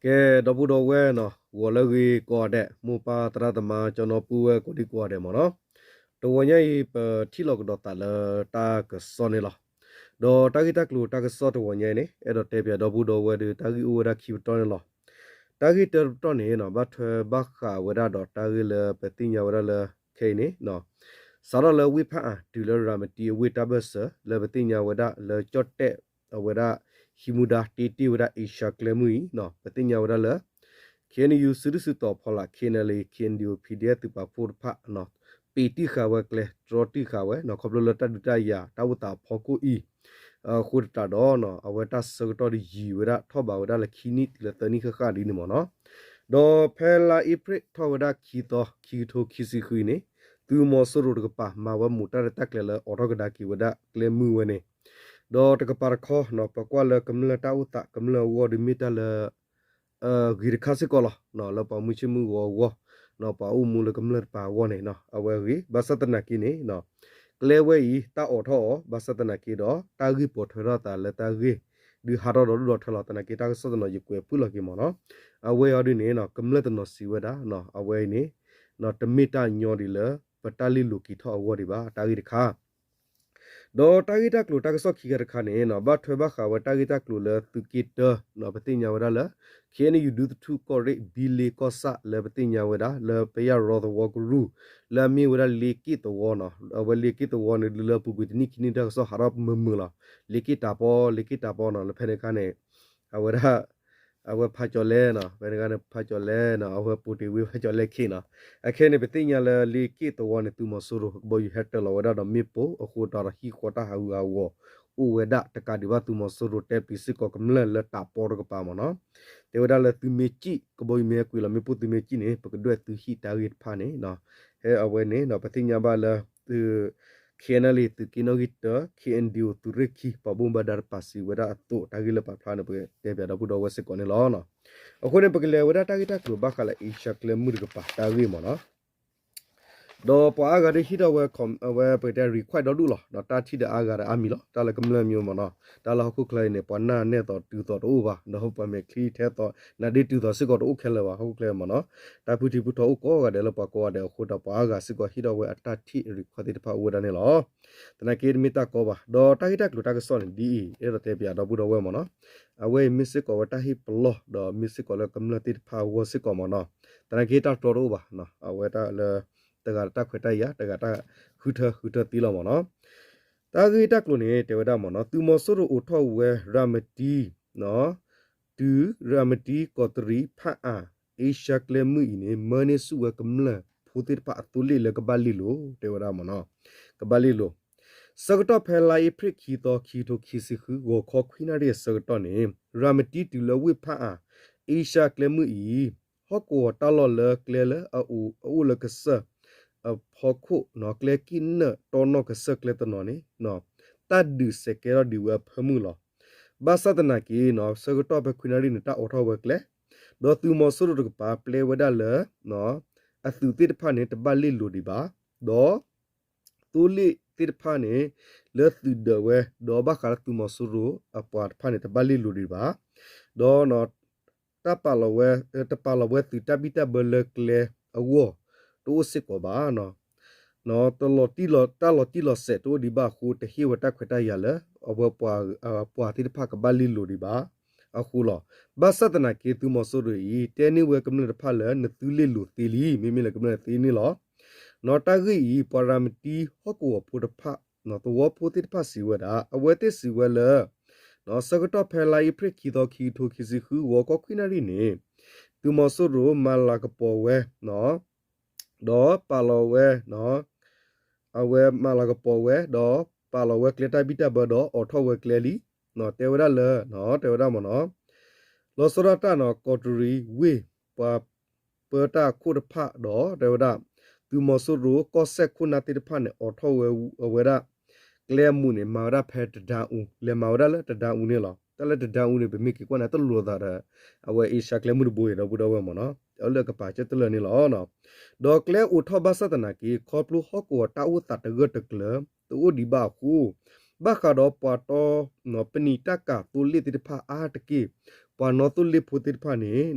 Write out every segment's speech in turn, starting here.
ကဲ ဒီပုၢ်ဒီဝဲၢ်နီၤ ဂီၤလၢအဂ့ၤကိးဂၤဒဲး မိၢ်ပၢ်သရၣ်သမါ ကၠီနီၤပုၢ်ဝဲၢ်ကိးဒံကိးဂၤဒဲးမ့ၢ်နီၤ, တဂီၤညါအံၤ ပထံၣ်လိာ်ကဒီးသးလၢတၢ်ကစီၣ်န့ၣ်လီၤ. ဒီးတၢ်ဂ့ၢ်တၢ်ကျိၤတၢ်ကစီၣ်တဂီၤညါအံၤန့ၣ် အဲၣ်ဒိးတဲပၠးဒီပုၢ်ဒီဝဲၢ်ဒီး တၢ်ဂ့ၢ်အိၣ်ဝဲဒၣ်ခံပတီၢ်န့ၣ်လီၤ. တၢ်ဂ့ၢ်တၢတပတီၢ်န့ၣ်နီၤ ဘၣ်ထွဲဘၣ်ဃးဝဲဒၣ်ဒီးတၢ်ဂ့ၢ်လၢပသ့ၣ်ညါဝဲဒၣ်လၢ ခဲအံၤန့ၣ် စးထီၣ်လၢဝ့ၢ်ဖးအါ တုၤလၢရၤမတံအဝ့ၢ်တၢ်ဘၢၣ်စၢၤ လၢပသ့ၣ်ညါဝဲဒၣ်လၢကၠီၣ်တဲၣ်အဝဲဒၣ် ဟံးမူဒါတ့တ့ၢ်ဝဲဒၣ်အ့ရှါကျဲမုၢ်အံၤနီၤ ပသ့ၣ်ညါဝဲဒၣ်လၢ ခ့ၣ်အဲၣ်ယူၣ် စုဒုၣ်စုတီၤဖီလာ် ခ့ၣ်အဲၣ်ယူၣ် ခ့ၣ်အဲၣ်ယူၣ် ပံၤဒ့အ့ၣ် သုးပာ်ဖှိၣ်တဖၣ်နီၤ ပ့ၤတံၢ်ဃာ်ဝဲကျဲ တြီတံၢ်ဃာ်ဝဲနီၤ ခီဖျိလၢတၢ်ဒုးတၢ်ယၤတၢ်အိၣ်သးအဖီခိၣ်အံၤ အဃိသတးဒီးနီၤ အဝဲတၢ်ဆၢကတီၢ်ဒီးယံာ်ဝဲဒၣ်ထီၣ်ဘးဝဲဒၣ်လၢခံနံၣ်တုၤလၢသၢနံၣ်ဃၣ်ဃၣ်ဒ်န့ၣ်မ့ၢ်နီၤ. ဒီးဖဲလါအ့ဖြ့ၣ်ထီၣ်ဝဲဒၣ်ခံသီ ခံကထိခံဆံဃုအံၤန့ၣ် သုးမီၤစိရိၤတကပၤ မၤဝဲမူးတၢ်ရဲၣ်တၢ်ကျဲၤလၢအိးထီၣ်ကဒါက့ၤဝဲဒၣ်ကျဲမုၢ်ဝဲန့ၣ် ဒီးတကပၤတခီနီၤ ပကွၢ်လၢကမျၢၢ်တၢ်အိၣ်သး ကမျၢၢ်အဂီၢ်ဒီးမ့ၢ်တၢ်လၢ ဂ့ၤတခါစ့ၢ်ကီးလီၤ. လၢပှၤမုၢ်ဆ့ၣ်မုၢ်ဂီၤအဂီၢ်နီၤ ပှၤအိၣ်မူလၢကမျၢၢ်တပၤအဂီၢ်န့ၣ်နီၤ အဝဲအဂ့ၤ ဘၣ်ဆၣ်သနာ်က့န့ၣ် ကျဲဝဲအံၤ တၢ်အိးထီၣ်အီၤ ဘၣ်ဆၣ်သနာ်က့ဒီး တၢ်ဂ့ၢ်ပိာ်ထွဲထီၣ်သးလၢတၢ်ဂ့ၢ် ဒုးဟးထီၣ်ဒီဒူၣ်ဒီထၢလီၤ. သနာ်က့တၢ်ကစီၣ်တနီၤ ယကွဲးဖုၣ်လီၤက့ၤမ့ၢ်နီၤ အဝဲအံၤဒ်န့ၣ်နီၤ ကမျၢၢ်တနီၤစံးဝဲဒၣ်နီၤ အဝဲအံၤန့ၣ် တမ့ၢ်တၢ်ညီဒ်လၢ ပတၢ်လ့ၢ်လိၤက့ၤထီၣ်အဂီၢ်ဒံးဘၣ် တၢ်ဂ့ၢ်တခါ ဒီးတၢ်ဂ့ၢ်တၢ်ကျိၤတၢ်ကစီၣ်ခံခါတခါန့ၣ်နီၤ ဘၣ်ထွဲဘၣ်ဃးဝဲတၢ်ဂ့ၢ်တၢ်ကျိၤလၢသုးက့တၢနီၤ ပသ့ၣ်ညါဝဲဒၣ်လၢ ခ့ၣ်အဲၣ်ယူၣ် ဒူသထူၣ်ကီၢ်ရ့ၣ် ဘံလ့ကီၢ်ဆၣ်လၢပသ့ၣ်ညါဝဲဒၣ် လၢပယၢ်ရီသဝီကရူၢ် လၢအမ့ၢ်ဝဲဒၣ်လ့က့ၣ်သဝီနီၤ အဝဲလ့က့ၣ်သဝီန့ၣ် ဒုးလၢအပူၤကွံာ်တနံၣ်ခံနံၣ်တၢ်ကစီၣ်ဟးထီၣ်မုာ်မုာ်လီၤ. လ့က့ၣ်တၢ်ပီ လ့က့ၣ်တၢ်ပီနီၤ လၢဖဲန့ၣ်အခါန့ၣ် အဝဲဒၣ် အဝဲဖးကၠီၤလဲနီၤ ဖဲန့ၣ်အခါန့ၣ် ဖးကၠီၤလဲနီၤ အဝဲပိာ်တ့ၢ်ဝံၤဖးကၠီၤလဲခ့နီၤ အခဲန့ၣ် ပသ့ၣ်ညါလၢလ့က့ၣ်သဝီန့ၣ် သုးမီၤစိရိၤကဘီယူၤဟဲတၢၤလီၤဝဲဒၣ်ဒီးမ့ၣ်ပိၢ်အဃိဒီးဟံၣ်ဃီတၢ်ဟးဂူာ်ဟးဂီၤ အိၣ်ဝဲဒၣ်တကးဒံးဘၣ် သုးမီၤစိရိၤတဲပျံၤစ့ၢ်ကီးကမျၢၢ်လၢတၢ်ပီတကပၤမ့ၢ်နီၤ တဲဝဲဒၣ်လၢသုမ့ၢ်စံၣ် ကဘီယူၤမ့ၢ်ဟဲကွံာ်လီၤမ့ၣ်ပိၢ် သုမ့ၢ်စံၣ်န့ၣ် ပကဒွဲၣ်သုဟံၣ်တၢ်ဂ့ၢ်တဖၣ်န့ၣ် ဟဲအဝဲန့ၣ် ပသ့ၣ်ညါဘၣ်လၢ သုး ခ့ၣ်အဲၣ်ယူၣ် သုးက့နီၣ်ဂံၢ်တၢ ခ့ၣ်အဲၣ်ယူၣ် သုးရ့ၣ်ခံ ပှၤဘၣ်မူဘၣ်ဒါတကပၤစံးဝဲဒၣ်အသိး တၢ်ဂ့ၢ်လၢပာ်ဖျါန့ၣ် ပတဲပၠးဒီပုၢ်ဒီဝဲၢ်စ့ၢ်ကီးန့ၣ်လီၤ. အဃိန့ၣ် ပကလဲၤဝဲဒၣ်တၢ်ဂ့ၢ်တၢ်ကျိၤဘၣ်ဃးလၢအ့ရှါကျဲမုၢ်တကပၤတၢ်ဂ့ၢ်မ့ၢ်နီၤ ဒီးပှၤအါဂၤဒ်ဟ့ၣ်ထီၣ်ဝဲ အဝဲပကတဲ request ဒီဒူၣ်လီၤ. တၢ်ထံၣ်ဒီးအါဂၤဒီးအါမံၤလီၤ. တၢ်လၢကမျၢၢ်မ့ၢ်မ့ၢ်နီၤ တၢ်လၢဟီၣ်ခိၣ်ချၢအံၤန့ၣ် ပှၤနၢ်နဲၣ်သိးတုၤသိးတအိၣ်ဘၣ် ဒီးပှၤမဲာ်ချံထဲသိး နါဒ့တုၤသိးစ့ၢ်ကီးတအိၣ်ခဲလၢာ်ဘၣ် ဟီၣ်ခိၣ်ချၢမ့ၢ်နီၤ တၢ်ဖုထံဖုထီအိၣ်ကိးဂၤဒဲးလၢပှၤကိးဂၤဒဲးအဃိဒီး ပှၤအါဂၤစ့ၢ်ကီးဟ့ၣ်ထီၣ်ဝဲအတၢ်ထံၣ် request သ့ၣ်တဖၣ်အိၣ်ဝဲဒၣ်န့ၣ်လီၤ. သနာ်က့တမ့ၢ်တၢ်ကီဘၣ် ဒီးတၢ်ဂ့ၢ်တၢ်ကျိၤတၢ်ကစီၣ်န့ၣ်ဒ်အံၤ အဲၣ်ဒိးတဲပၠးဒီပုၢ်ဒီဝဲၢ်မ့ၢ်နီၤ အဝဲအံၤမ့ၢ်စ့ၢ်ကီးဝဲတၢ်ဟ့ၣ်ပလီၢ် ဒီးမ့ၢ်စ့ၢ်ကီးလၢကမျၢၢ်သ့ၣ်တဖၣ်အဂီၢ်စ့ၢ်ကီးမ့ၢ်နီၤ သနာ်က့တၢ်တြီတအိၣ်ဘၣ် အဝဲတၢ်လၢ တဂၤတၢ်ခွဲးတၢ်ယာ် တဂၤတၢ်ဃုထၢဃုထၢသ့လီၤမ့ၢ်နီၤ တၢ်ဂ့ၢ်တၢ်ကျိၤန့ၣ် တဲဝဲဒၣ်မ့ၢ်နီၤ သုးမီၤစိရိၤအိးထီၣ်ဝဲရၤမတံ တုၤရၤမတံကီးတရံးဖးအါ အ့ရှါကျဲမုၢ်အံၤန့ၣ် မၢန့ၢ်ဆူၣ်ဝဲကမျၢၢ်ဖိသ့ၣ်တဖၣ်အသိလ့ၣ်လၢကဘၣ်လ့ၢ်လိၤ တဲဝဲဒၣ်မ့ၢ်နီၤ ကဘၣ်လ့ၢ်လိၤ ဆၢကတီၢ်ဖဲလါအ့ဖြ့ၣ်ခံသီ ခံကထိခံဆံဃု ဂီၤခီခွံနၣ်ရံၣ်အဆၢကတီၢ်န့ၣ် ရၤမတံတုၤလၢဝ့ၢ်ဖးအါ အ့ရှါကျဲမုၢ်အံၤ ဟီၣ်ကဝီၤတၢ်လီၢ်လၢကျဲလၢအအိၣ်အအိၣ်လၢကစၢၢ် အဖီခိၣ် ကျဲကံၣ်နၢၣ်တီနီၢ်ကစၢၢ်ကျဲတနီၤန့ၣ် တၢ်ဒုးစဲးကဲထီၣ်ဒံးဝဲအဖၢမုၢ်လီၤ. ဘၣ်ဆၣ်သနာ်က့ ဆၢကတီၢ်ဖဲခွံနၣ်ရံၣ်န့ၣ် တၢ်အိးထီၣ်ဝဲကျဲ ဒီးသုးမီၤစိရိၤတကပၤပျဲဝဲဒၣ်လၢ အသုးသ့ၣ်တဖၣ်န့ၣ် တဘၣ်လ့ၢ်လိၤဒံးဘၣ်, ဒီး သိလ့ၣ်သ့ၣ်တဖၣ်န့ၣ် လၢသုးဒၢးဝဲ ဒီးဘၣ်ဃးလၢသုးမီၤစိရိၤအပှၤတဖၣ်န့ၣ် တဘၣ်လ့ၢ်လိၤဒံးဘၣ်, ဒီး တၢ်ပာ်လီၤဝဲ တပာ်လီၤဝဲသုးတၢ်ဘံၣ်တၢ်ဘၢလၢကျဲအဂီၢ် တအိၣ်စ့ၢ်ကီးဘၣ်. တလီၤတံၢ်လီၤ တၢ်လီၤတံၢ်လီၤဆဲးတအိၣ်ဒံးဘၣ်အဃိ တဟ့ၣ်ဝဲတၢ်ခွဲးတၢ်ယာ်လၢ အဝဲပှၤ ပှၤသ့ၣ်တဖၣ်ကဘၣ်လ့ၢ်လိၤဒံးဘၣ်အဃိလီၤ. ဘၣ်ဆၣ်သနာ်က့ သုးမီၤစိရိၤအံၤ တဲန့ၢ်ဝဲကမျၢၢ်တဖၣ်လၢ နသုလ့ၢ်လိၤသ့လံ, မ့မ့ၢ်လၢကမျၢၢ်သ့န့ၣ်လီၤ. တၢ်ဂ့ၢ်အံၤ ပှၤရၤမတံဟီၣ်ကဝီၤဖိတဖၣ် သဝီဖိသ့ၣ်တဖၣ်စံးဝဲဒၣ် အဝဲသ့ၣ်စံးဝဲလၢ ဆၢကတီၢ်ဖဲလါအ့ဖြ့ၣ်ခံသီ ခံကထိခံဆံဃု ဂီၤခီခွံနၣ်ရံၣ်န့ၣ် သုးမီၤစိရိၤမၤလၤကပီၤဝဲ ဒီးပာ်လီၤဝဲ အဝဲမၤလၤကပီၤဝဲ ဒီးပာ်လီၤဝဲကျဲတၢ်ဘံၣ်တၢ်ဘၢဒီးအိးထီၣ်ဝဲကျဲလံ. တဲဝဲဒၣ်လၢ တဲဝဲဒၣ်မ့ၢ်နီၤ လီၤဆီဒၣ်တၢ်နီၤ ကီးတရံးဝ့ၢ် ပှၤပၢတၢ်ခိၣ်တဖၣ်ဒီး တဲဝဲဒၣ် သုးမီၤစိရိၤကီၢ်စဲၣ်ခိၣ်နၢ်သ့ၣ်တဖၣ်န့ၣ် အိးထီၣ်ဝဲအဝဲဒၣ် ကျဲအမူးန့ၣ် မၤဝဲဒၣ်ဖဲတဒါအူ လဲၤမၤဝဲဒၣ်လၢတဒါအူန့ၣ်လီၤ. တၢ်လၢတဒါအူန့ၣ် ပမ့ၢ်က့ၤကွၢ်န့ၣ် တလိၤသးဒီး အဝဲအ့ရှါကျဲမုၢ်တဘိအံၤ ဒီပုၢ်ဒီဝဲၢ်မ့ၢ်နီၤ အလၢအကပၤကတၢၢ်တလၢာ်န့ၣ်လီၤ. ဒီးကျဲအိးထီၣ်ဘၣ်ဆၣ်သနာ်က့ ခီဖျိဟီၣ်ကဝီၤတၢ်အိၣ်သးတဂၢၢ်တကျၢၤ တအိၣ်ဒံးဘၣ်အဃိ ဘၣ်ဃးဒီးပှၤတီ ပနံာ်တၢ်ကၤသိလ့ၣ်သ့ၣ်တဖၣ်အါတက့ၢ် ပှၤနီၣ်သိလ့ၣ်ဖိသ့ၣ်တဖၣ်န့ၣ်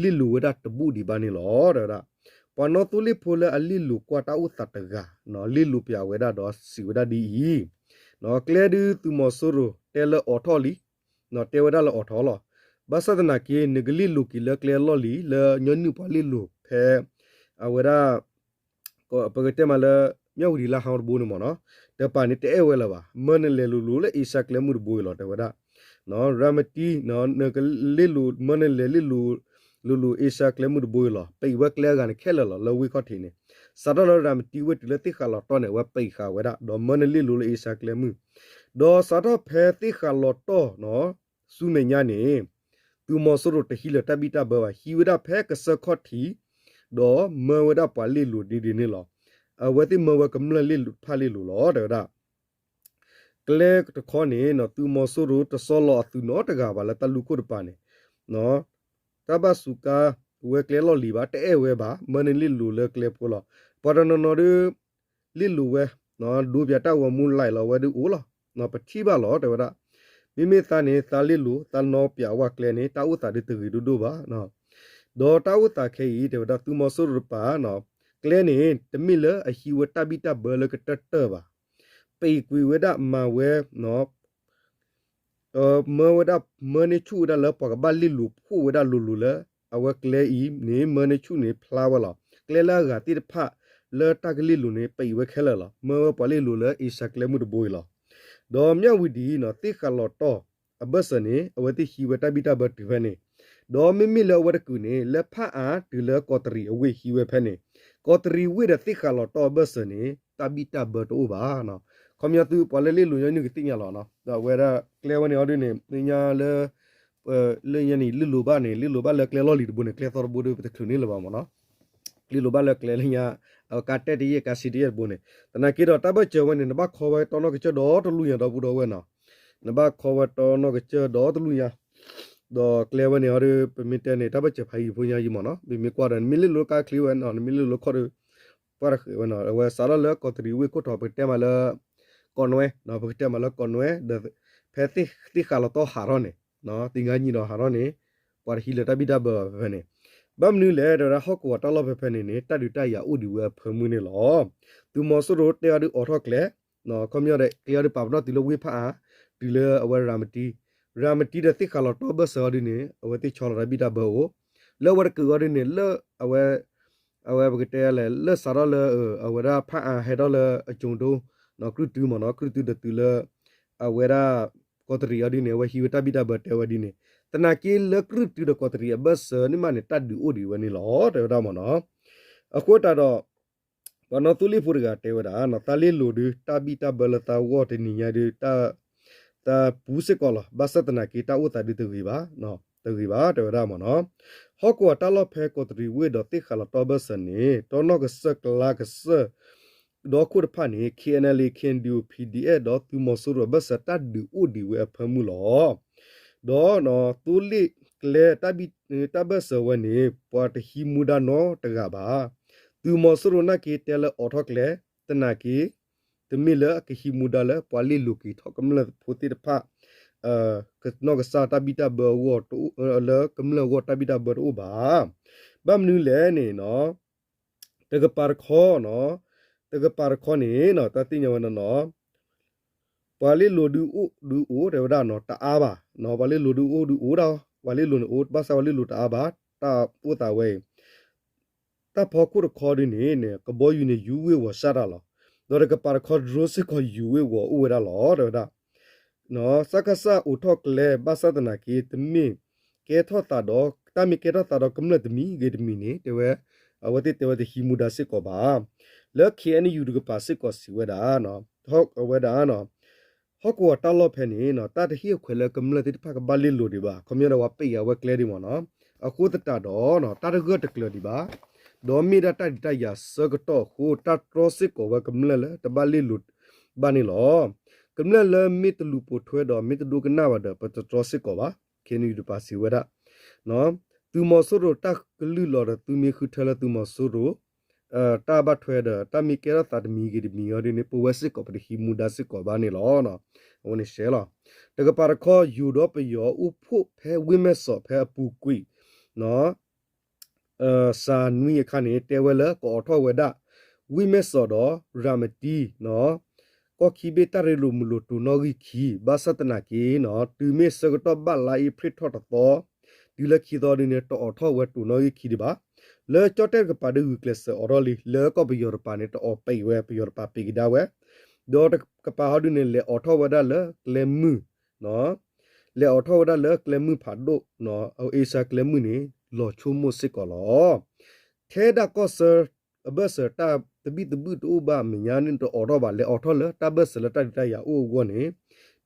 လ့ၣ်လိၤဝဲဒၣ်တဘူၣ်ဒံးဘၣ်န့ၣ်လီၤ တဲဝဲဒၣ်. ပှၤနီၣ်သိလ့ၣ်ဖိလၢအလ့ၣ်လိၤကွၢ်တၢ်အိၣ်သးတဂၤ လ့ၣ်လိၤပၠးဝဲဒၣ်ဒီးစံးဝဲဒၣ်ဒ်အံၤ, ကျဲဒုးသုးမီၤစိရိၤတဲလၢအိးထီၣ်လံ, တဲဝဲဒၣ်လၢအိးထီၣ်လီၤ. ဘၣ်ဆၣ်သနာ်က့ နကလ့ၣ်လိၤက့ၤလၢကျဲလီၢ်လံၤ လၢညီနုၢ်ပှၤလ့ၣ်လိၤဖဲ အဝဲဒၣ် ပကတဲမးလၢ မၠၣ်ဝတံၤလါဟီတဘိန့ၣ်မ့ၢ်နီၤ, တပၤန့ၣ်တအဲၣ်ဝဲလၢၤဘၣ်, မၢနလဲၤလိၤလိၤလၢအ့ရှါကျဲမုၢ်တဘိအံၤလီၤ တဲဝဲဒၣ်. ရၤမတံ နကလ့ၣ်လိၤ မၢနလဲၤလ့ၣ်လိၤ လိၤလိၤအ့ရှါကျဲမုၢ်တဘိအံၤလီၤ. ပံးဝဲကျဲအဂၤန့ၣ်ခဲလၢာ်လီၤ လၢဝ့ၢ်ခီၣ်ထံးန့ၣ်, စးထီၣ်လၢရၤမတံဝ့ၢ်တုၤလၢသ့ၣ်ဃးလီၤတီၢ်န့ၣ် အဝဲပံးဃာ်ဝဲဒၣ် ဒီးမၢနလ့ၣ်လိၤလၢအ့ရှါကျဲမုၢ်, ဒီးစးထီၣ်ဖဲသ့ၣ်ဃးလီၤတီၢ် ဆူမဲာ်ညါန့ၣ် သုးမီၤစိရိၤတဟံးလၢၤတၢ်ဘံၣ်တၢ်ဘၢဘၣ်, ဟံးဝဲဒၣ်ဖဲကစၢၢ်ခီၣ်ထံး, ဒီးမၢဝဲဒၣ်ပှၤလ့ၣ်လိၤဒ်ဒ်န့ၣ်လီၤ. အဝဲသ့ၣ်မၢဝဲကမျၢၢ်လ့ၣ်လိၤတဖၣ်လ့ၣ်လိၤလီၤ တဲဝဲဒၣ်. ကျဲတခီန့ၣ် သုးမီၤစိရိၤတဆီလီၤအသုးနီတဂၤဘၣ်လၢတၢ်လူၢ်ခိၣ်တပၤန့ၣ်, တၢ်ဘၣ်စူးကါဝဲကျဲလီၢ်လံၤဘၣ် တအဲၣ်ဝဲဘၣ်, မၢနလ့ၣ်လိၤလၢကျဲဖိလီၤ. ပှၤတနီၤနီၤဒီး လ့ၣ်လိၤဝဲ ဒိပၠးတၢ်ဂီၤမူ like လီၤဝဲဒုးအိၣ်လီၤ. ပထံၣ်ဘၣ်လီၤ တဲဝဲဒၣ်. မ့မ့ၢ်သးန့ၣ် သးလ့ၣ်လိၤ သးနီၣ်ပၠးဝဲကျဲန့ၣ် တၢ်အိၣ်သးဒုးတဂ့ၤဒိၣ်ဒိၣ်ဘၣ်. ဒီးတၢ်အိၣ်သးခဲအံၤ တဲဝဲဒၣ် သုးမီၤစိရိၤတပၤ ကျဲန့ၣ် တမ့ၢ်လၢအဟံးဝဲတၢ်ဘံၣ်တၢ်ဘၢလၢကတၢၢ်တၢၢ်ဘၣ်. ပံးကွံာ်ဝဲဒၣ်မၤဝဲ မၢဝဲဒၣ် မၢန့ၢ်ဆူၣ်ဝဲဒၣ်လၢပှၤကဘၣ်လ့ၣ်လိၤဖှိၣ်ဝဲဒၣ်လိၤလိၤလၢ အဝဲကျဲအံၤန့ၣ် မၢန့ၢ်ဆူၣ်န့ၣ်ဖျါဝဲလီၤ. ကျဲလၢအဂၤသ့ၣ်တဖၣ် လၢတၢ်ကလ့ၣ်လိၤန့ၣ် ပံးဝဲခဲလၢာ်လီၤ. မၢဝဲပှၤလ့ၣ်လိၤလၢအ့ရှါကျဲမုၢ်တဘိအံၤလီၤ. ဒီးမၠၣ်ဝတံၤ သ့ၣ်ဃးလီၤတီၢ်အဘၢၣ်စၢၤန့ၣ် အဝဲသ့ၣ်ဟံးဝဲတၢ်ဘံၣ်တၢ်ဘၢတုၤဖဲန့ၣ်, ဒီးမ့မ့ၢ်လၢအဝဲတကုာ်န့ၣ် လၢဖးအါတုၤလၢကီးတရံးအဝ့ၢ်ဟံးဝဲဖဲန့ၣ်, ကီးတရံးဝ့ၢ်ဒီးသ့ၣ်ဃးလီၤတီၢ်အဘၢၣ်စၢၤန့ၣ် တၢ်ဘံၣ်တၢ်ဘၢတအိၣ်ဘၣ်. ခီပညီသုပှၤလၢလ့ၣ်လိၤညီနုၢ်ကသ့ၣ်ညါလီၤ. ဒီးအဝဲဒၣ်ကျဲဝဲန့ၣ်အီၤဒ်န့ၣ် သ့ၣ်ညါလၢ လၢညါန့ၣ် လ့ၣ်လိၤဘၣ်န့ၣ် လ့ၣ်လိၤဘၣ်လၢကျဲလီၢ်လံၤတဘိန့ၣ် ကျဲသီတဘိဒီး ပတချုးန့ၢ်လၢၤဘၣ်မ့ၢ်နီၤ. လ့ၣ်လိၤဘၣ်လၢကျဲလၢညါ အကါတဲတယဲၢ်ကါဆံတယဲၢ်တဘိန့ၣ် သနာ်က့ဒီးတၢ်ဘၢၣ်စၢၤဝဲန့ၣ် နဘၣ်ခီဝဲတီနီၣ်ကစၢၢ်ဒီတလူၢ်ညါဒီပုၢ်ဒီဝဲၢ်နီၤ. နဘၣ်ခီဝဲတီနီၣ်ကစၢၢ်ဒီတလူၢ်ညါ ဒီးကျဲဝဲန့ၣ်အီၤဒီး ပမ့ၢ်တဲန့ၣ် တၢ်ဘၢၣ်စၢၤဖးယံၤဖိညါယံၤမ့ၢ်နီၤ. မ့မ့ၢ်ကွၢ်ဒီး နမ့ၢ်လ့ၣ်လိၤလၢကါချ့ဝဲနီၤ နမ့ၢ်လ့ၣ်လိၤလၢခီၣ်ဒီး ပှၢ်တဃဲးဝဲနီၤ. အဝဲစးထီၣ်လၢကီးတရံးဝ့ၢ်ခိၣ်ထီၣ် ပကတဲမးလၢ ကီးနွဲ ပကတဲမးလၢကီးနွဲ ဒီး ဖဲသ့ၣ်ဃးလီၤတီၢ်ဟးထီၣ်န့ၣ် သ့ၣ်ငါနံၤဒီးဟးထီၣ်န့ၣ် ပှၤတဟံးလၢၤတၢ်ဘံၣ်တၢ်ဘၢဘၣ်ဖဲဖဲန့ၣ်. ဘၣ်မနုၤလဲၣ် တဲဝဲဒၣ် ဟီၣ်ကဝီၤတၢ်လီၢ်ဖဲဖဲန့ၣ်န့ၣ် တၢ်ဒုးတၢ်ယၤအိၣ်ဒံးဝဲအဖၢမုၢ်န့ၣ်လီၤ. သုးမီၤစိရိၤတဲအီၤဒုးအိးထီၣ်ကျဲ ခီပညီဒီး ကျဲအီၤဒုးပာ်ပနီၣ်တုၤလၢဝ့ၢ်ဖးအါ တုၤလၢအဝဲရၤမတံ ရၤမတံဒီးသ့ၣ်ဃးလီၤတီၢ်ဘၢၣ်စၢၤအီၤဒုးန့ၣ် အဝဲသ့ၣ်ဆီလီၤတၢ်ဘံၣ်တၢ်ဘၢအိၣ် လၢအဝဲတကုာ်အီၤဒုးန့ၣ် လၢအဝဲ အဝဲပကတဲလဲၣ် လၢစးထီၣ်လၢ အဝဲဒၣ်ဖးအါဟဲထီၣ်လၢအကၠိၤဒိ ကရူၢ်တုမ့ၢ်နီၤ ကရူၢ်တုဒီးတုၤလၢ အဝဲဒၣ် ကီးတရံးအီၤဒုးန့ၣ် အဝဲဟံးဝဲတၢ်ဘံၣ်တၢ်ဘၢတဲဝဲဒ်န့ၣ် သနာ်က့လၢကရူၢ်တုဒီးကီးတရံးအဘၢၣ်စၢၤန့ၣ်မးန့ၣ် တၢ်ဒုးအိၣ်ဒံးဝဲန့ၣ်လီၤ တဲဝဲဒၣ်မ့ၢ်နီၤ. အဃိသတးဒီး ပှၤနီၣ်သိလ့ၣ်ဖိတဂၤတဲဝဲဒၣ် သးလ့ၣ်လိၤဒုး တၢ်ဘံၣ်တၢ်ဘၢလၢသးဂီၢ်တနံၤညါဒုး တၢ်ပူၤစ့ၢ်ကီးလီၤ. ဘၣ်ဆၣ်သနာ်က့ တၢ်အိၣ်သးဒုးတဂ့ၤဘၣ်, တဂ့ၤဘၣ် တဲဝဲဒၣ်မ့ၢ်နီၤ. ဟီၣ်ကဝီၤတၢ်လီၢ်ဖဲကီးတရံးဝ့ၢ်ဒီးသ့ၣ်ဃးလီၤတီၢ်ဘၢၣ်စၢၤန့ၣ် တီနီၣ်ကစၢၢ်ကျါကစၢၢ် ဒီခိၣ်တဖၣ်န့ၣ် ခ့ၣ်အဲၣ်အၣ်လ့ၣ် ခ့ၣ်အဲၣ်ယူၣ် ပီၣ်ဒီအ့ၣ် ဒီးသုးမီၤစိရိၤအဘၢၣ်စၢၤတၢ်ဒုးအိၣ်ဒံးဝဲအဖၢမုၢ်လီၤ. ဒီးသိလ့ၣ်ကျဲ တၢ်ဘၢၣ်စၢၤဝဲန့ၣ် ပှၤတဟံးမူဒါနီတဂၤဘၣ်. သုးမီၤစိရိၤနာ်က့တဲလၢအိးထီၣ်ကျဲ သနာ်က့ တမ့ၢ်လၢအကဟံးမူဒါလၢပှၤလ့ၣ်လိၤက့ၤထီၣ်ကမျၢၢ်ဖိသ့ၣ်တဖၣ် နီၢ်ကစၢ်တၢ်ဘံၣ်တၢ်ဘၢအဂီၢ် လၢကမျၢၢ်အဂီၢ်တၢ်ဘံၣ်တၢ်ဘၢတအိၣ်ဘၣ်. ဘၣ်မနုၤလဲၣ်န့ၣ်နီၤ တကပၤတခီနီၤ တကပၤတခီန့ၣ်နီၤ တၢ်သ့ၣ်ညါဝဲနီၤနီၤ ပှၤလ့ၣ်လိၤဒုးအိၣ်ဒုးအိၣ်တဲဝဲဒၣ်နီၤ တအါဘၣ်, ပှၤလ့ၣ်လိၤဒုးအိၣ်ဒုးအိၣ်ဒၣ် ပှၤလ့ၣ်လိၤန့ၣ်အိၣ် ဘၣ်ဆၣ်ပှၤလ့ၣ်လိၤတအါဘၣ် တၢ်အိၣ်သးဝဲအံၤ တၢ်ဖီခိၣ်တခီဒုးန့ၣ် ကဘီယူၤန့ၣ် ယူၤဝ့ၢ်ဝီၤစၢ်တၢ်လီၤ. ဒီးတကပၤတခီ drone စ့ၢ်ကီးယူၤဝ့ၢ်ဝီၤအိၣ်ဝဲဒၣ်လီၤ တဲဝဲဒၣ် စကစ အိးထီၣ်ကျဲ ဘၣ်ဆၣ်သနာ်က့ တမ့ၢ်ကဲထီၣ်သးဒီး တၢ်မ့ၢ်ကဲထီၣ်သးဒီးကမျၢၢ်တမံၤဂ့ၤတမံၤန့ၣ် တဲဝဲ အဝဲသ့ၣ်တဲဝဲတဟံးမူဒါစ့ၢ်ကီးဘၣ်. လၢ ခ့ၣ်အဲၣ်ယူၣ် တကပၤစ့ၢ်ကီးစံးဝဲဒၣ် အဝဲဒၣ် ဟီၣ်ကဝီၤတၢ်လီၢ်ဖဲန့ၣ် တၢ်တဟ့ၣ်အခွဲးလၢကမျၢၢ်သ့ၣ်တဖၣ်ကဘၣ်လ့ၣ်လိၤဒံးဘၣ် ခီပညီဒီးပှၤပံးဃာ်ဝဲကျဲဒံးမ့ၢ်နီၤ. အဃိသတးဒီး တၢ်တဂၢၢ်တကျၢၤဒံးဘၣ် ဒီးမ့ၢ်ဒၣ်တၢ်ဒုးတၢ်ယၤဆၢကတီၢ်အဃိ တၢ်တြီစ့ၢ်ကီးဝဲကမျၢၢ်လၢတဘၣ်န့ၣ်လီၤ. ကမျၢၢ်လၢမ့ၢ်တလူၤပိာ်ထွဲဒီးမ့ၢ်တဒိကနၣ်ဘၣ်ဒီး ပတတြီစ့ၢ်ကီးဘၣ် ခ့ၣ်အဲၣ်ယူၣ် တကပၤစံးဝဲဒၣ် သုးမီၤစိရိၤတၢ်ကလုၢ်လီၤဒီး သုမ့ၢ်ဃုထၢလၢသုးမီၤစိရိၤ တၢ်ဘၣ်ထွဲဒီး တၢ်မ့ၢ်ကဲထီၣ်သးတမံၤဂ့ၤတမံၤအီၤဒ်န့ၣ် ပဝဲစ့ၢ်ကီးပတဟံးမူဒါစ့ၢ်ကီးဘၣ်န့ၣ်လီၤ. အဝဲန့ၣ်ရှဲလီၤ. တကပၤတခီ ယိၤဒီးပယီၤအိၣ်ဖှိၣ်ဖဲဝ့ၢ်မဲၢ်စီးဖဲအပူၤကွံာ် စးနွံအခါန့ၣ် တဲဝဲလၢကအိးထီၣ်ဝဲဒၣ် ဝ့ၢ်မဲၢ်စီးဒီး ရၤမတံ ကီၢ်ခံဘ့ၣ်တၢ်ရ့လိာ်မုာ်လိာ်တိၤနီၣ်ဂံၢ်ခံ ဘၣ်ဆၣ်သနာ်က့ တုၤမ့ၢ်ဆၢကတီၢ်ဘၣ်လါအ့ဖြ့ၣ်ထီၣ်တသီ တုၤလၢခံသီဒုန့ၣ် တအိးထီၣ်ဝဲတိၤနီၣ်ဂံၢ်ခံဒံးဘၣ်. လၢကၠီၣ်တဲၣ်တကပၤဒုဂုာ်ကျဲးစၢးအိးထီၣ်လံ လၢကီၢ်ပယီၤတပၤန့ၣ် တအိးပံးဝဲ ပယီၤတပၤပံးကဒါဝဲ ဒီးတကပၤဟီဒုန့ၣ် လဲၤအိးထီၣ်ဝဲဒၣ်လၢကျဲမုၢ် လဲၤအိးထီၣ်ဝဲဒၣ်လၢကျဲမုၢ်ဖးဒိၣ် အ့ရှါကျဲမုၢ်န့ၣ် လီၤဆိကမိၣ်စ့ၢ်ကီးလီၤ. ထဲဒၣ်ကီၢ်ဆၢအဘၢၣ်စၢၤတၢ်သဘံၣ်သဘုၣ်တအိၣ်ဘၣ်အမဲာ်ညါန့ၣ် တအိးထီၣ်ဘၣ် လဲၤအိးထီၣ်လၢတၢ်ဘၢၣ်စၢၤလၢတၢ်ဒုးတၢ်ယၤအိၣ်အဂီၢ်န့ၣ်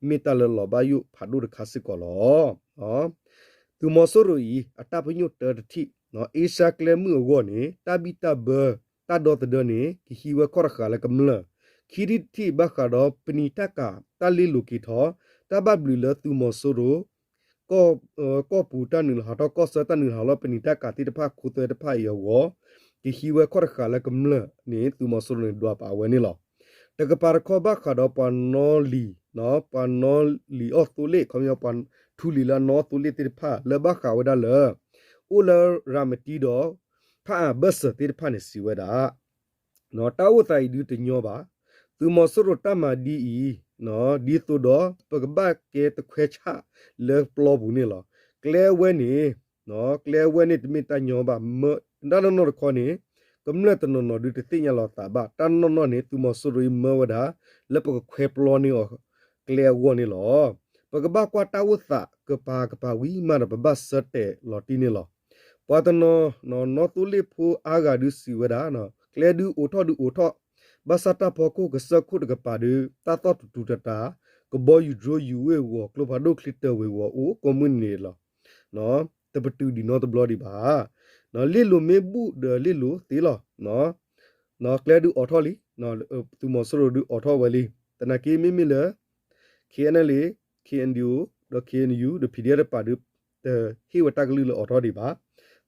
မ့ၢ်တၢ်လၢလီၤဘၣ်ယိၣ်ဖးဒိၣ်တခါစ့ၢ်ကီးလီၤ. သုးမီၤစိရိၤအံၤ အတၢ်ပညိၣ်တၢတထံၣ် အ့ရှါကျဲမုၢ်အဂီၢ်န့ၣ် တၢ်ဘံၣ်တၢ်ဘၢ တၢ်ဒီသဒၢန့ၣ် ကဟံးဝဲခီၣ်တဃာ်လၢကမျၢၢ် ခံထံၣ်တထံၣ်ဘၣ်ဃးဒီး ပနံာ်တၢ်ကၤတၢ်လ့လိၤက့ၤထီၣ် တၢ်ဘၣ်ဘျုးလၢသုးမီၤစိရိၤ ကီၢ်ပူၤတၢ်နုာ်လီၤဟးထီၣ် ကီၢ်ဆၢတၢ်နုာ်လီၤဟးထီၣ် ပနံာ်တၢ်ကၤသ့ၣ်တဖၣ် ခိသွဲတဖၣ်အံၤအဂီၢ် ကဟံးဝဲခီၣ်တဃာ်လၢကမျၢၢ်န့ၣ် သုးမီၤစိရိၤန့ၣ် ဒွးပာ်ဝဲန့ၣ်လီၤ. တကပၤတခီဘၣ်ဃးဒီးပှၤနီလံာ် ပှၤနီလံာ်အီၣ်သိလ့ၣ် ခီပညီ ပှၤထူလံာ်လၢအနီၣ်အီၣ်သိလ့ၣ်သ့ၣ်တဖၣ် လၢဘၣ်ဃးဝဲဒၣ်လၢ အိၣ်လၢရၤမတံဒီး ဖးအၣ်ဘၢၣ်စၢၤသ့ၣ်တဖၣ်န့ၣ် စံးဝဲဒၣ် တၢ်အိၣ်သးအံၤဒုတညီဘၣ်. သုးမီၤစိရိၤတၢ်မၤဒ်အံၤ ဒ်သိးဒီး ပကဘၣ်ကဲတခွဲဆၣ်လၢပျီပူၤန့ၣ်လီၤ. ကျဲအဝဲန့ၣ် ကျဲအဝဲန့ၣ်တမ့ၢ်တၢ်ညီဘၣ်. တၢ်နီၢ်နီၢ်တခီန့ၣ် ကမျၢၢ်တနီၤနီၤဒုတသ့ၣ်ညါလီၤသးဘၣ်. တၢ်နီၢ်နီၢ်န့ၣ် သုးမီၤစိရိၤအံၤမၢဝဲဒၣ် လၢပကခွဲပျီန့ၢ်အီၤကျဲအဂီၢ်န့ၣ်လီၤ. ပကဘၣ်ကွၢ်တၢ်အိၣ်သးကပၤကပၤဝံၤမးဒီး ပဘၣ်ဆၢတဲာ်လီၤတံၢ်န့ၣ်လီၤ. ပှၤတနီၤ နီၣ်သိလ့ၣ်ဖိအါဂၤဒုစံးဝဲဒၣ် ကျဲဒုအိးထီၣ်ဒုအိးထီၣ် ဘၣ်ဆၣ်တၢ်ဖီခိၣ်ကစၢၢ်ခိၣ်တကပၤဒု တၢ်သီၣ်တတူၤတတၤ ကဘီယူၤဒြိယူၤဝ့ၢ်ဂီၤ ကျိဖးဒိၣ်ချံတၢ်ဝ့ၤဂီၤအိၣ်ကိးမုၢ်နံၤန့ၣ်လီၤ. တပတုာ်ဒံးနီတဘျီဒံးဘၣ်. လ့လိာ်မ့ၢ်ဘူၣ်ဒီးလ့လိာ်သ့လီၤ. ကျဲဒုအိးထီၣ်လံ သုးမီၤစိရိၤဒုအိးထီၣ်ဝဲလံ. သနာ်က့မ့မ့ၢ်လၢ KNLA KNDO ဒီး KNU ဒီး PDF တပၤဒု တဟ့ၣ်ဝဲတၢ်ကလုၢ်လၢအိးထီၣ်ဒံးဘၣ်.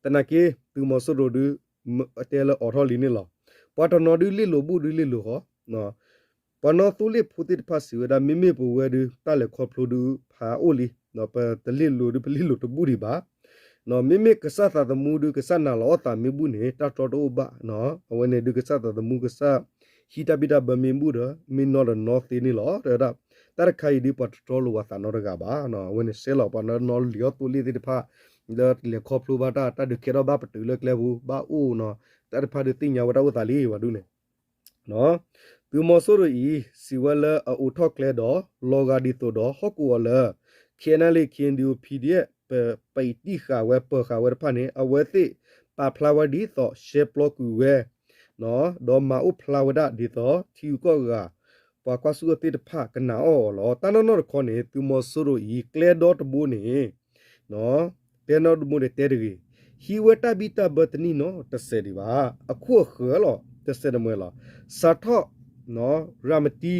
သနာ်က့ သုးမီၤစိရိၤဒု တဲလၢအိးထီၣ်လံန့ၣ်လီၤ. ပှၤတနီၤဒုလ့လိာ်ဘူၣ်ဒုလ့လိာ်ဃီ ပှၤနီၣ်သိလ့ၣ်ဖိသ့ၣ်တဖၣ်စံးဝဲဒၣ် မ့မ့ၢ်ပဝဲဒု တၢ်လဲၤခီဖျိဒုဖးအိၣ်လံ. ပတလ့လိာ်ဒု ပလ့လိာ်တဘူၣ်ဒံးဘၣ်. မ့မ့ၢ်ကစၢ်သးသမူဒု ကစၢ်နာ်လီၤအီၣ်သးမ့ၢ်ဘူၣ်န့ၣ် တၢ်တြီတအိၣ်ဘၣ်. အဝဲန့ၣ်ဒု ကစၢ်သးသမူ ကစၢ်ဟံးတၢ်ဘံၣ်တၢ်ဘၢမ့ၢ်ဘူၣ်ဒီး မ့ၢ်နီၢ်ဒီးနီၢ်သ့န့ၣ်လီၤ. တဲဝဲဒၣ် တၢ်တခါအံၤဒု ပှၤတတြီလိာ်ဝဲသးနီတဂၤဘၣ်. အဝဲန့ၣ်စဲလီၤ ပှၤနီၣ်လံာ်အီၣ်သိလ့ၣ်သ့ၣ်တဖၣ် လၢလဲၤခီဖျိဘၣ်တၢ် တၢ်ဒုးကဲထီၣ်ဘၣ်ပတုာ်လၢကျဲပူၤ ဘၣ်အိၣ်နီၤ တၢ်တဖၣ်ဒုးသ့ၣ်ညါဝဲတၢ်အိၣ်သးလံ ပှၤဒုန့ၣ် သုးမီၤစိရိၤအံၤ စံးဝဲလၢအအိးထီၣ်ကျဲဒီး လီၤဂာ်ဒ်သိးဒီး ဟီၣ်ကဝီၤလၢ KNLA KNDO PDF ပ ပံးတံၢ်ဃာ်ဝဲ ပၢၤဃာ်ဝဲတဖၣ်န့ၣ် အဝဲသ့ၣ်ပာ်ဖျါဝဲဒ်သိး ရှဲပျီကွံာ်ဝဲ ဒီးမၤအိၣ်ဖျါဝဲဒၣ်ဒ်သိး ထံဂုၤကီၢ်ဂၤ ပှၤကွၢ်ဆူၣ်အၢသ့ၣ်တဖၣ်ကနာ်အီၤလီၤ. တၢ်နီၢ်နီၢ်တခီန့ၣ် သုးမီၤစိရိၤအံၤ ကျဲဒီတဘိန့ၣ် ကျဲဒီတဘိန့ၣ်တဲတဂ့ၤ, ဟံးဝဲတၢ်ဘံၣ်တၢ်ဘၢတနံၣ်နီၤတစဲးဒံးဘၣ်, အခိၣ်အဃၢၤလီၤ တစဲးတမှဲၤလီၤ. စးထီၣ် ရၤမတံ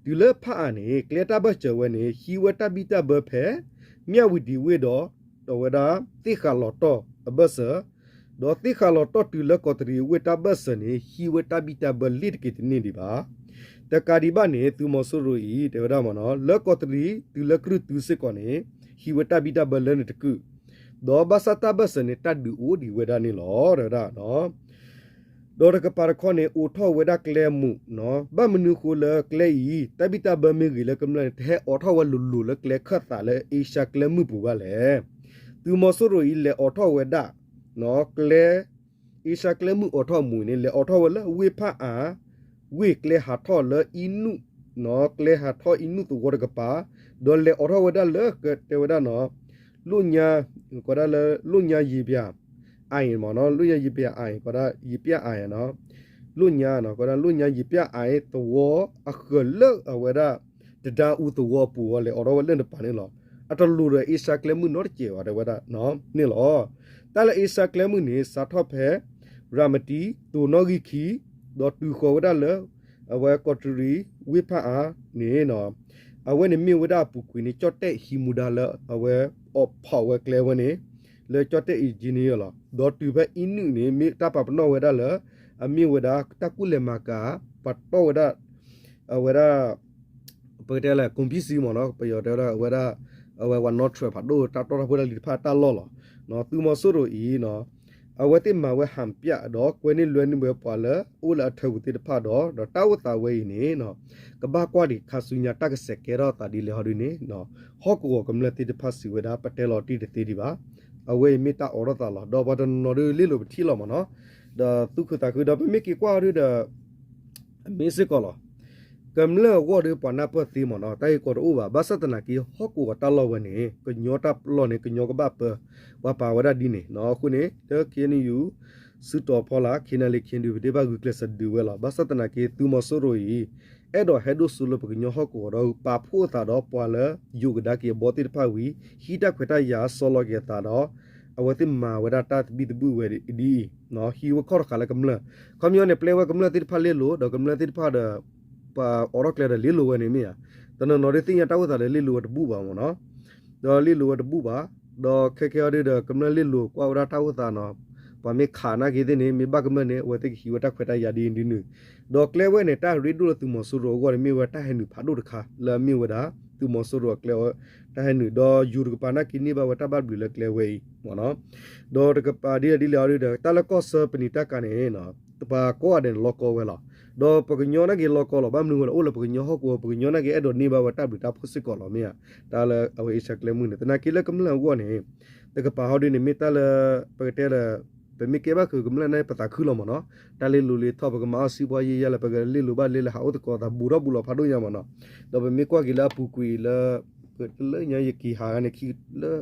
တုၤလၢဖးအၣ်န့ၣ် ကျဲတၢ်ဘၢၣ်စၢၤဝဲန့ၣ် ဟံးဝဲတၢ်ဘံၣ်တၢ်ဘၢဖဲ မၠၣ်ဝံၤဒံၤဝ့ၢ်ဒီး ဒီးဝဲဒၣ် သ့ၣ်ဃးလီၤတီၢ်အဘၢၣ်စၢၤ, ဒီးသ့ၣ်ဃးလီၤတီၢ်တုၤလၢကီးတရံးဝ့ၢ်တၢ်ဘၢၣ်စၢၤန့ၣ် ဟံးဝဲတၢ်ဘံၣ်တၢ်ဘၢလ့ၣ်တက့ၤတန့ၢ်ဒံးဘၣ်. တကးဒံးဘၣ်န့ၣ် သုးမီၤစိရိၤအံၤ တဲဝဲဒၣ်မ့ၢ်နီၤ လၢကီးတရံးတုၤလၢကရူၢ်တုၤစ့ၢ်ကီးန့ၣ် ဟံးဝဲတၢ်ဘံၣ်တၢ်ဘၢလၢန့ၣ်တကုာ်, ဒီးဘၣ်ဆၣ်တၢ်ဘၢၣ်စၢၤန့ၣ် တၢ်ဒုးအိၣ်ဒံးဝဲဒၣ်န့ၣ်လီၤ တဲဝဲဒၣ် ဒီးတကပၤတခီန့ၣ် အိးထီၣ်ဝဲဒၣ်ကျဲမူး, ဘၣ်မနုၤဃိလၢကျဲအံၤ တၢ်ဘံၣ်တၢ်ဘၢမ့ၢ်ဂ့ၤလၢကမျၢၢ်န့ၣ် တဟဲအိးထီၣ်ဝဲလိၤလိၤလၢကျဲခၢၣ်သးလၢအ့ရှါကျဲမုၢ်ပူၤဘၣ်လဲၣ်. သုးမီၤစိရိၤအံၤ လဲၤအိးထီၣ်ဝဲဒၣ် ကျဲ အ့ရှါကျဲမုၢ်အိးထီၣ်အမူးန့ၣ် လဲၤအိးထီၣ်ဝဲလၢဝ့ၢ်ဖးအၣ် ဝ့ၢ်ကျဲဟးထီၣ်လၢအံနုၣ် ကျဲဟးထီၣ်အံနုၣ်သဝီတကပၤ, ဒီးလဲၤအိးထီၣ်ဝဲဒၣ်လၢ တဲဝဲဒၣ် လိၣ်ညါ ကိးဒၣ်လၢ လိၣ်ညါယံာ်ပၠးအါအံၤမ့ၢ်နီၤ လိၣ်ညါယံာ်ပၠးအါအံၤ ကိးဒၣ်ယံာ်ပၠးအါအံၤနီၤ လိၣ်ညါ ကိးဒၣ်လိၣ်ညါယံာ်ပၠးအါအံၤသဝီအဃၢၤလၢအဝဲဒၣ် တဒါအူသဝီအပူၤအီၤ လဲၤအိးထီၣ်ဝဲလၢနတပၤန့ၣ်လီၤ. အတလိၤဒီးအ့ရှါကျဲမုၢ်နီတစဲးဘၣ် တဲဝဲဒၣ်န့ၣ်လီၤ. တၢ်လၢအ့ရှါကျဲမုၢ်န့ၣ် စးထီၣ်ဖဲ ရၤမတံ တိၤနီၣ်ဂံၢ်ခံ ဒီးတုၤဃီၤဝဲဒၣ်လၢ အဝဲကီးတရံးဝ့ၢ်ဖးအၣ်န့ၣ် အဝဲန့ၣ်မ့ၢ်ဝဲဒၣ်အပူၤကွံာ်န့ၣ် ကၠီၣ်တဲၣ်ဟံးမူဒါလၢအဝဲအီၣ်ဖီၣ်ဝဲကျဲဝဲန့ၣ် လၢကၠီၣ်တဲၣ် engineer လီၤ. ဒီးတုၤဖဲအံနုၣ်န့ၣ် မ့ၢ်တၢ်ပာ်ပနီၣ်ဝဲဒၣ်လၢ အမ့ၢ်ဝဲဒၣ်တၢ်ကူၣ်လဲၤမၤကၤ ပာ်တီၢ်ဝဲဒၣ် အဝဲဒၣ် ပကတဲလၢ ကုံပံစံမ့ၢ်နီၤ ပယီၤတဲဝဲဒၣ် အဝဲဒၣ် အဝဲ ဝၤနီၣ်ထြဲးဖးဒိၣ် တၢ်တီတၢ်ဖိတၢ်လံၤတဖၣ်တၢ်လီၢ်လီၤ. သုးမီၤစိရိၤအံၤ အဝဲသ့ၣ်မၤဝဲဟန်ပြ ဒီးကွဲန့ၢ်လွဲန့ၢ်ဝဲပှၤလၢအိၣ်လၢအထၢပူၤသ့ၣ်တဖၣ်ဒီး ဒီးတၢ်အိၣ်သးဝဲအံၤန့ၣ် ကဘၣ်ကွၢ်ဒံးခါဆူညါတၢ်ကစဲးကဲထီၣ်သးဒ်လဲၣ်ဟီဒ်န့ၣ် ဟီၣ်ကဝီၤကမျၢၢ်သ့ၣ်တဖၣ်စံးဝဲဒၣ် ပတဲလီၤတံၢ်တသ့ဒံးဘၣ်. အဝဲအံၤမ့ၢ်တၢ်အိးထီၣ်သးလီၤ. ဒီးပှၤတနီၤနီၤဒုးလ့လိာ်ပထံၣ်လီၤမ့ၢ်နီၤ ဒီးသူၣ်ခုသးခု ဒီးပမ့ၢ်က့ၤကွၢ်အီၤဒုးဒီး အမ့ၢ်စ့ၢ်ကီးလီၤ. ကမျၢၢ်အဂီၢ်ဒီးပှၤနၢ်ပၢၢ်သ့မ့ၢ်နီၤ တၢ်ဂ့ၢ်ကီတအိၣ်ဘၣ်. ဘၣ်ဆၣ်သနာ်က့ ဟီၣ်ကဝီၤတၢ်လီၢ်ဝဲန့ၣ် ကညီတၢ်လီၢ်န့ၣ် ကညီကဘၣ်ပၢ ပှၤပာ်ဝဲဒၣ်ဒ်န့ၣ်နီၤ. အဃိန့ၣ် လၢ ခ့ၣ်အဲၣ်ယူၣ် စုတီၤဖီလာ် ခ့ၣ်အဲၣ်ယူၣ် ခ့ၣ်အဲၣ်ယူၣ် ပဒ့ဘၣ်ဂုာ်ကျဲးစၢးဒုးဝဲလီၤ. ဘၣ်ဆၣ်သနာ်က့ သုးမီၤစိရိၤအံၤ အဲၣ်ဒိးဟဲဒိၣ်စိလၢပကညီဟီၣ်ကဝီၤဒီး ပာ်ဖှိၣ်အသးဒီးပှၤလၢယိာ်ကဒါက့ၤအဘီသ့ၣ်တဖၣ်ဝံၤ ဟံးတၢ်ခွဲးတၢ်ယာ်အစီလီၤက့ၤအသးဒီး အဝဲသ့ၣ်မၤဝဲဒၣ်တၢ်သဘံၣ်သဘုၣ်ဝဲဒ်အံၤ ဟံးဝဲခီၣ်တဃာ်လၢကမျၢၢ် ခီပညီန့ၣ် ပျဲဝဲကမျၢၢ်သ့ၣ်တဖၣ်လ့လိာ် ဒီးကမျၢၢ်သ့ၣ်တဖၣ်ဒီး ပှၤအိးထီၣ်ကျဲဒီးလ့လိာ်ဝဲန့ၣ်မ့ၢ်ဧါ. တနီၤနီၤဒုးသ့ၣ်ညါတၢ်အိၣ်သးဒီးလ့လိာ်ဝဲတဘူၣ်ဘၣ်မ့ၢ်နီၤ ဒီးလ့လိာ်ဝဲတဘူၣ်ဘၣ်. ဒီးခဲခဲအံၤဒုးဒီး ကမျၢၢ်လ့လိာ်ကွၢ်ဝဲဒၣ်တၢ်အိၣ်သးနီၤ ပှၤမ့ၢ်ခးနာ်က့သ့ၣ်န့ၣ် မ့ၢ်ဘၣ်ကမျၢၢ်န့ၣ် အဝဲသ့ၣ်ကဟံးဝဲတၢ်ခွဲးတၢ်ယာ်ဒ်အံၤဒ်နုၤ ဒီးကျဲဝဲန့ၣ် တၢ်ရ့ဒိၣ်လၢသုးမီၤစိရိၤအဂီၢ်န့ၣ် မ့ၢ်ဝဲတၢ်ဟဲနုာ်ဖးဒိၣ်တခါ လၢအမ့ၢ်ဝဲဒၣ် သုးမီၤစိရိၤအကျဲ တၢ်ဟဲနုာ် ဒီးယိၤတကပၤနာ်က့န့ၢ်ဘၣ်ဝဲတၢ်ဘၣ်ဘျုးလၢကျဲဝဲအံၤမ့ၢ်နီၤ ဒီးတကပၤဒ်လဲၣ်ဒ်လဲၣ်အံၤဒုးဒီး တၢ်လၢကီၢ်ဆၢပနံာ်တၢ်ကၤန့ၣ် ပှၤကိးဂၤဒဲးန့ၣ်လီၤကီဝဲလီၤ. ဒီးပကညီနာ်က့လီၤကီလီၤ ဘၣ်မနုၤဝဲလၢအိၣ်လၢပကညီဟီၣ်ကဝီၤ ပကညီနာ်က့အဲၣ်ဒိးန့ၢ်ဘၣ်ဝဲတၢ်ဘျုးတၢ်ဖှိၣ်စ့ၢ်ကီးလီၤမ့ၢ်ဧါ. တၢ်လၢအဝဲအ့ရှါကျဲမုၢ်န့ၣ် သနာ်က့လၢကမျၢၢ်အဂီၢ်န့ၣ် တကပၤဟီဒုးန့ၣ် မ့ၢ်တၢ်လၢ ပကတဲလၢ ပမ့ၢ်ကဲဘၣ်ဃုာ်ကမျၢၢ်န့ၣ် ပသးခုလီၤမ့ၢ်နီၤ တၢ်လ့လိာ်လ့ထီၣ် ပကမၤအီၣ်စံးပှၤယဲယဲလၢ ပကလ့လိာ်ဘၣ်လ့လၢဟးအိၣ်သကိးသး ဘူးထီၣ်ဘူးလီၤဖးဒိၣ်ညါမ့ၢ်နီၤ. ဒီးပမ့ၢ်ကွၢ်က့ၤလၢအပူၤကွံာ်လၢ လၢညါယက့ၤဟးဂၤန့ၣ် လၢ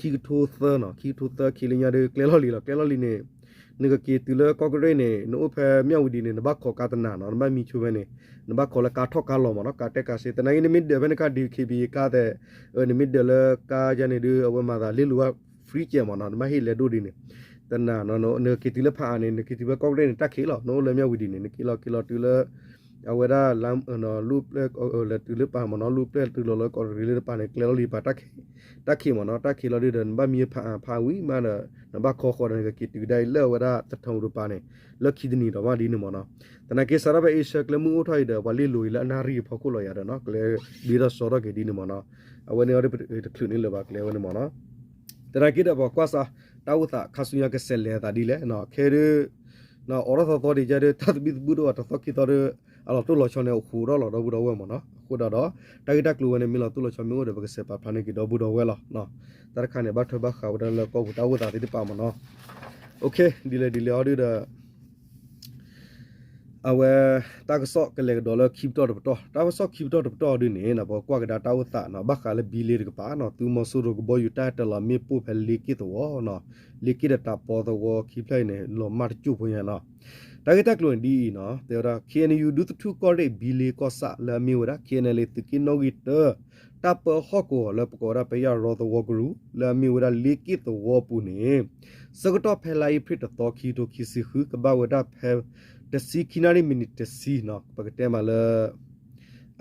ခံကထိသၢနီၤ ခံကထိသၢခံလၢညါဒီး ကျဲလီၢ်လံၤလီၤ ကျဲလီၢ်လံၤန့ၣ် နကက့ၤတုၤလၢကီၢ်ကရ့ၣ်န့ၣ် နအိၣ်ဖဲမၠၣ်ဝံၤဒံးန့ၣ် နဘၣ်ခိးကါတနၤနီၤ နဘၣ်မံဆိဖဲန့ၣ် နဘၣ်ခိးလၢကါထီၣ်ကါလီၤမ့ၢ်နီၤ ကါတဲကါစ့ သနာ်က့ နမ့ၢ်ဒၢးဖဲနကါဒံး ခ့ဘံယကါသဲး နမ့ၢ်ဒၢးလၢကါယါန့ၣ်ဒုး အဝဲမၤသးလ့လိာ်ဝဲ free ကဲးမ့ၢ်နီၤ နဘၣ်ဟ့ၣ်လဲၤဒိၣ်ဒ်န့ၣ် တနၤနီၤ နကက့ၤတုၤလၢဖးအါန့ၣ် နက့ၤတုၤဖဲကီၢ်ကရ့ၣ်န့ၣ် တၢ်ခံးလီၤ နအိၣ်လၢမၠၣ်ဝံၤဒံးန့ၣ် နက့ၤလီၤက့ၤလီၤတုၤလၢ အဝဲဒၣ် လၢပျဲၢ်တုၤလၢပၤမ့ၢ်နီၤ လၢပျဲၢ်တုၤလီၤလၢကီးတရံးလၢတပၤန့ၣ် ကျဲလီၢ်လံၤပၤ တၢ်ခံးမ့ၢ်နီၤ တၢ်ခံးလီၤဒုးဒီး နဘၣ်မံဖးအါဖးဝံၤမးဒီး နဘၣ်ခီဃီဒီး နကက့ၤတုၤကဒါအံၤလၢအဝဲဒၣ်သထၢၣ်တပၤန့ၣ် လၢခံတနံၤဒီးမးဒ်န့ၣ်မ့ၢ်နီၤ သနာ်က့စးထီၣ်ဖဲအ့ရှါကျဲမုၢ်အိၣ်ထီၣ်အံၤဒီး ပှၤလ့လိာ်အံၤလၢအနၣ်ရံၣ်အဖီခိၣ်လီၤယၤဒီးနီၤ ကျဲဒ်ထီၣ်စီထီၣ်က့ၤဒ်န့ၣ်မ့ၢ်နီၤ အဝဲန့ၣ်အီၤဒ်တချုးန့ၣ်လၢၤဘၣ်ကျဲဝဲန့ၣ်မ့ၢ်နီၤ သနာ်က့ဒီးပှၤကွၢ်စး တၢ်အိၣ်သးခါဆူညါကစဲးလဲၤအသးဒ်လဲၣ် ခဲဒုး အိးထီၣ်သီသီဒံးယါဒီး တၢ်သဘံၣ်သဘုၣ်ဒီးပှၤတသီခံသီဒီး အလီၤတိၢ်လီၤဆီန့ၣ် အဃိးထီၣ်လီၤဒီပုၢ်ဒီဝဲၢ်မ့ၢ်နီၤ အဃိဒၣ်ဒီး တၢ်ဂ့ၢ်တၢ်ကျိၤဝဲန့ၣ် မ့ၢ်လီၤတိၢ်လီၤဆီမ့ၢ်အိၣ်ဒီး ပကစဲးပာ်ဖျါန့ၢ်က့ၤဒီပုၢ်ဒီဝဲၢ်လီၤ တၢ်တခါန့ၣ် ဘၣ်ထွဲဘၣ်ဃးဝဲဒၣ်လၢကီၢ်ပူၤတၢ်အိၣ်သးသ့ၣ်တဖၣ်မ့ၢ်နီၤ ဒ်လဲၣ်ဒ်လဲၣ်အီၤဒုးဒီး အဝဲ တၢ်ကစီၣ်ကလဲၤကဒီးလၢခံပတီၢ်တပတီၢ် တၢ်ကစီၣ်ခံပတီၢ်တပတီၢ်အီၤဒုးန့ၣ် ပကွၢ်ကဒါတၢ်အိၣ်သးနီၤ ဘၣ်ဃးလၢဘံလ့တကပၤနီၤ သုးမီၤစိရိၤကဘီယူၤတၢ်ဟဲတၢၤလီၤမ့ၣ်ပိၢ်ဖဲလ့က့ၣ်သဝီနီၤ လ့က့ၣ်ဒီးတၢ်ပီသဝီခံဖျၢၣ်အံၤန့ၣ် လီၤမၢ်တကၠိၢ်ဖိညါနီၤ တၢ်ဂ့ၢ်တၢ်ကျိၤန့ၣ်ဒ်အံၤနီၤ တဲဝဲဒၣ် ခ့ၣ်အဲၣ်ယူၣ် ဒူသထူၣ်ကီၢ်ရ့ၣ်ဘံလ့ကီၢ်ဆၣ်လၢအမ့ၢ်ဝဲဒၣ် ခ့ၣ်အဲၣ်ယူၣ် သုးက့နီၣ်ဂံၢ်တၢ တၢ်ပၢဟီၣ်ကဝီၤလၢပကိးဝဲဒၣ်ပယၢ်ရီသဝီကရူၢ် လၢအမ့ၢ်ဝဲဒၣ်လ့က့ၣ်သဝီပူၤန့ၣ် ဆၢကတီၢ်ဖဲလါအ့ဖြ့ၣ်တသီခံကထိခံဆံဃု ကဘၣ်ဝဲဒၣ်ဖဲ တဆံခံနၣ်ရံၣ်မံးနံးတဆံနီၤ ပကတဲမးလၢ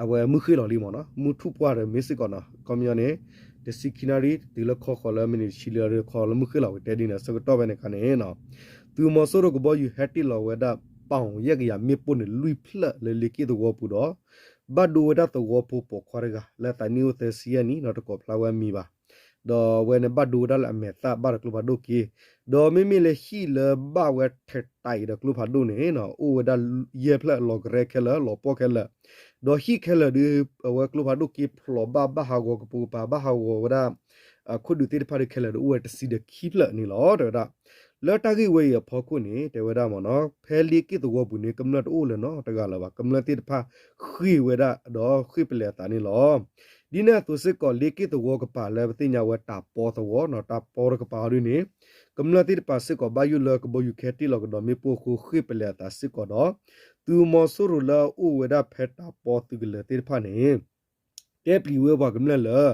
အဝဲမုၢ်ဃ့ၢ်လီၤလံမ့ၢ်နီၤ မုၢ်ထူၣ်ပှၢ်ဒီးမ့ၢ်စ့ၢ်ကီးနီၤ ခီပညီန့ၣ် တဆံခံနၣ်ရံၣ်တုၤလၢခီဃီၤလၢမံးနံးတဆံလၢခီလၢမုၢ်ဃ့ၢ်လီၤဝဲတဲဒ်န့ၣ် ဆၢကတီၢ်ဖဲန့ၣ်အခါန့ၣ်နီၤ သုးမီၤစိရိၤကဘီယူၤဟဲတ့ၢ်လီၤဝဲဒၣ် ပီၣ်ယဲၢ်ကယၤမ့ၣ်ပိၢ်န့ၣ် လွံၢ်ဖျၢၣ်လၢလ့က့ၣ်သဝီပူၤဒီး ဘၣ်ဒိဝဲဒၣ်သဝီဖိပိာ်ခွါတဂၤ လၢအသးနံၣ်အိၣ်သၢဆံယဲၢ်နံၣ်နီၤ တကိးဖျါဝဲအမံၤဘၣ် ဒီးအဝဲန့ၣ်ဘၣ်ဒိဝဲဒၣ်လၢအမဲာ်သၣ်ဘၣ်ဒီးကျိဖးဒိၣ်က့ ဒီးမ့မ့ၢ်လၢဟံၣ်လၢဘၣ်ဝဲထဲးတံၤဒီးကျိဖးဒိၣ်န့ၣ် အိၣ်ဝဲဒၣ်ယဲၢ်ဖျၢၣ်လီၤကရဲခဲလၢာ် လီၤပှီၢ်ခဲလၢာ် ဒီးဟံၣ်ခဲလၢာ်ဒုး အဝဲကျိဖးဒိၣ်က့ဖျိးဘၣ် ဘၣ်ဟးဂီၤကပိာ်ကပၤ ဘၣ်ဟးဂီၤဝဲဒၣ် ခိၣ်ဒုးသ့ၣ်တဖၣ်ဒုးခဲလၢာ်ဒုးအိၣ်ဝဲတဆံဒီးခံဖျၢၣ်န့ၣ်လီၤ တဲဝဲဒၣ် လၢတၢ်ဂ့ၢ်ဝဲအံၤအဖီခိၣ်န့ၣ် တဲဝဲဒၣ်မ့ၢ်နီၤ ဖဲလ့က့ၣ်သဝီပူၤန့ၣ် ကမျၢၢ်တအိၣ်လၢၤနီတဂၤလၢၤဘၣ် ကမျၢၢ်သ့ၣ်တဖၣ်ဃ့ၢ်ဝဲဒၣ်ဒီးဃ့ၢ်ပလဲၤအသးန့ၣ်လီၤ ဒ်န့ၣ်အသိးစ့ၢ်ကီး လ့က့ၣ်သဝီကပၤလၢပသ့ၣ်ညါဝဲတၢ်ပီသဝီနီၤ တၢ်ပီတကပၤအီၤဒုးန့ၣ် ကမျၢၢ်သ့ၣ်တဖၣ်စ့ၢ်ကီးဘၣ်ယိၣ်လၢကဘီယူၤကဟဲတ့ၢ်လီၤကဒီးမ့ၣ်ပိၢ်အဃိဃ့ၢ်ပလဲၤအသးစ့ၢ်ကီးဒီး သုးမီၤစိရိၤလၢအအိၣ်ဝဲဒၣ်ဖဲတၢ်ပီသုးကလၢၤသ့ၣ်တဖၣ်န့ၣ် တဲပျံၤဝဲပှၤကမျၢၢ်လၢ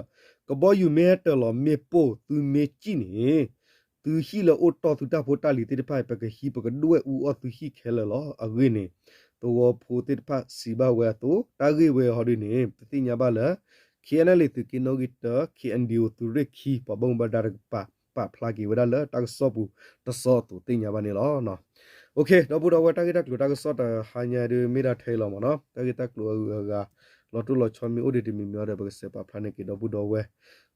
ကဘီယူၤမ့ၢ်ဟဲတၢၤလီၤမ့ၣ်ပိၢ်သုမ့ၢ်စံၣ်န့ၣ် သုဟံၣ်လၢအိၣ်တီၢ်သုတၢ်ဖိတၢ်လံၤသ့ၣ်တဖၣ် ပကဟံးပကဒွဲၣ်အူအီၣ်သုဟံၣ်ခဲလၢာ်လီၤ. အဂ့ၢ်န့ၣ် သဝီဖိသ့ၣ်တဖၣ်စံးဘၣ်ဝဲအသိး တၢ်ဂ့ၢ်ဝဲအီၤဒ်န့ၣ် ပသ့ၣ်ညါဘၣ်လၢ ခ့ၣ်အဲၣ်ယူၣ် သုးက့နီၣ်ဂံၢ်တၢ ခ့ၣ်အဲၣ်ယူၣ် သုးရ့ၣ်ခံ ပှၤဘၣ်မူဘၣ်ဒါတကပၤ ပာ်ဖျါက့ၤဝဲဒၣ်လၢတၢ်ကစီၣ်ပူၤတဆီအသိးသ့ၣ်ညါဘၣ်န့ၣ်လီၤ. ဒီပုၢ်ဒီဝဲၢ် တၢ်ဂ့ၢ်တၢ်ကျိၤတၢ်ကစီၣ်တဟါညါဒုးမ့ၢ်ဒၣ်ထဲအံၤလီၤမ့ၢ်နီၤ တၢ်ဂ့ၢ်တၢ်ကျိၤအဂုၤအဂၤ လီၤတိၢ်လီၤဆီမ့ၢ်အိၣ်ဒံးတမံၤမံၤအံၤဒီး ပကစးပာ်ဖျါန့ၢ်က့ၤဒီပုၢ်ဒီဝဲၢ်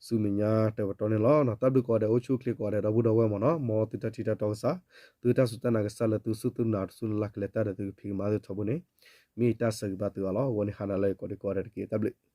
ဆူမဲာ်ညါတၢ်ပတီၢ်န့ၣ်လီၤ. တၢ်ဘျုးကိးဂၤဒဲး အိၣ်ဆူၣ်အိၣ်ချ့ကိးဂၤဒဲး ဒီပုၢ်ဒီဝဲၢ်မ့ၢ်နီၤ, မ်သုတၢ်ထံၣ်တၢ်တီကစၢ်, သုတၢ်စူၢ်တၢ်နာ်ကစၢ်လၢသုစူၢ်သုနာ်သုလၢ်လၢ်ကလဲၤတၢ်ဒီးသုကဖံးကမၤသုထီဘိန့ၣ် မ့ၢ်တၢ်ဆၢဂ့ၤဘၣ်သုအီၤလီၤ. အဝဲန့ၣ်ဟါနၤလၢကိးဒံကိးဂၤဒဲးတက့ၢ်. တၢ်ဘျုး